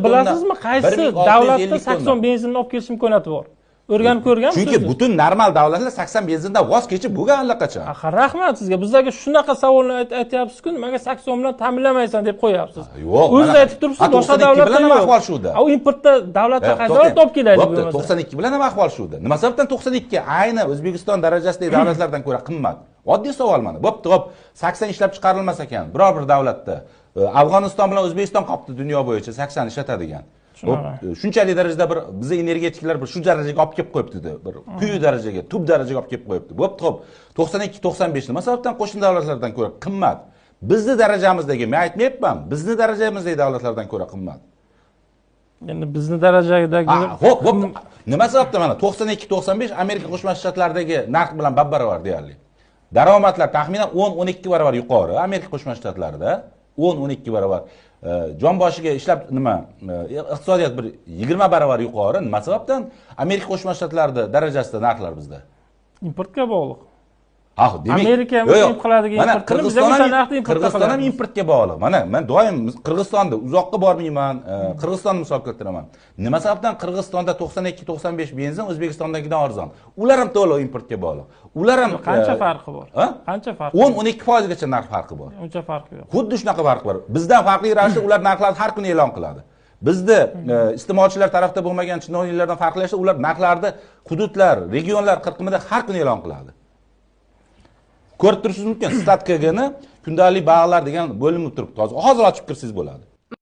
Bilasizmi, qaysi davlatda 80 benzinni olib kelish imkoniyati bor? O'rganib ko'rganmisiz? Chunki butun normal davlatlar 80 benzindan voz kechib bo'lgan allaqachon. Ha, rahmat sizga. Bizlarga shunaqa savolni aytyapsiz-ku, nimaga 80 bilan ta'minlamaysan deb qo'yapsiz. Yo'q, o'zingiz aytib turibsiz, boshqa davlatlar bilan ham ahvol shuda. U importda davlatda qaysi davlat olib keladi bo'lmasa? 92 bilan ham ahvol shuda. Nima sababdan 92 ayni O'zbekiston darajasidagi davlatlardan ko'ra qimmat? Oddiy savol mana. Bo'pti, xo'p, 80 ishlab chiqarilmas ekan biror bir davlatda. Afg'oniston bilan O'zbekiston qopti dunyo bo'yicha 80 ishlatadigan. Shunchalik darajada bir bizni energetiklar bir shu darajaga olib kelib qo'yibdi, bir quyi darajaga, tub darajaga olib kelib qo'yibdi. Bo'pti, xo'p, 92 95 nima sababdan qo'shni davlatlardan ko'ra qimmat? Bizni darajamizdagi, men aytmayapman, bizni darajamizdagi davlatlardan ko'ra qimmat. Endi bizni darajadagi, xo'p, bo'pti. Nima sababdan mana 92 95 Amerika Qo'shma Shtatlaridagi narx bilan bab-barobar deyarli. Daromadlar taxminan 10-12 barobar yuqori Amerika Qo'shma Shtatlarida. 10-12 barobar. Jon boshiga ishlab nima iqtisodiyot bir 20 barobar yuqori. Nima sababdan Amerika Qo'shma Shtatlarida darajasida narxlar bizda? Importga bog'liq. Ha, demak, Amerika ham import qiladigan importni biz ham o'sha narxda import qilamiz. Qirg'iziston ham importga bog'liq. Mana men doim Qirg'izistonda uzoqqa bormayman, Qirg'izistonni misol keltiraman. Nima sababdan Qirg'izistonda 92-95 benzin O'zbekistondagidan arzon? Ular ham to'liq importga bog'liq. Ular ham qancha farqi bor? Qancha farqi? 10-12% gacha narx farqi bor. Uncha farqi yo'q. Xuddi shunaqa farq bor. Bizdan farqli ravishda ular narxlarni har kuni e'lon qiladi. Bizda iste'molchilar tarafda bo'lmagan chinovniklardan farqli ravishda ular narxlarni hududlar, regionlar qirqimida har kuni e'lon qiladi. Ko'rib turishingiz mumkin, Stat KGni kundalik bag'lar degan bo'limi turibdi. Hozir ochib kirsangiz bo'ladi.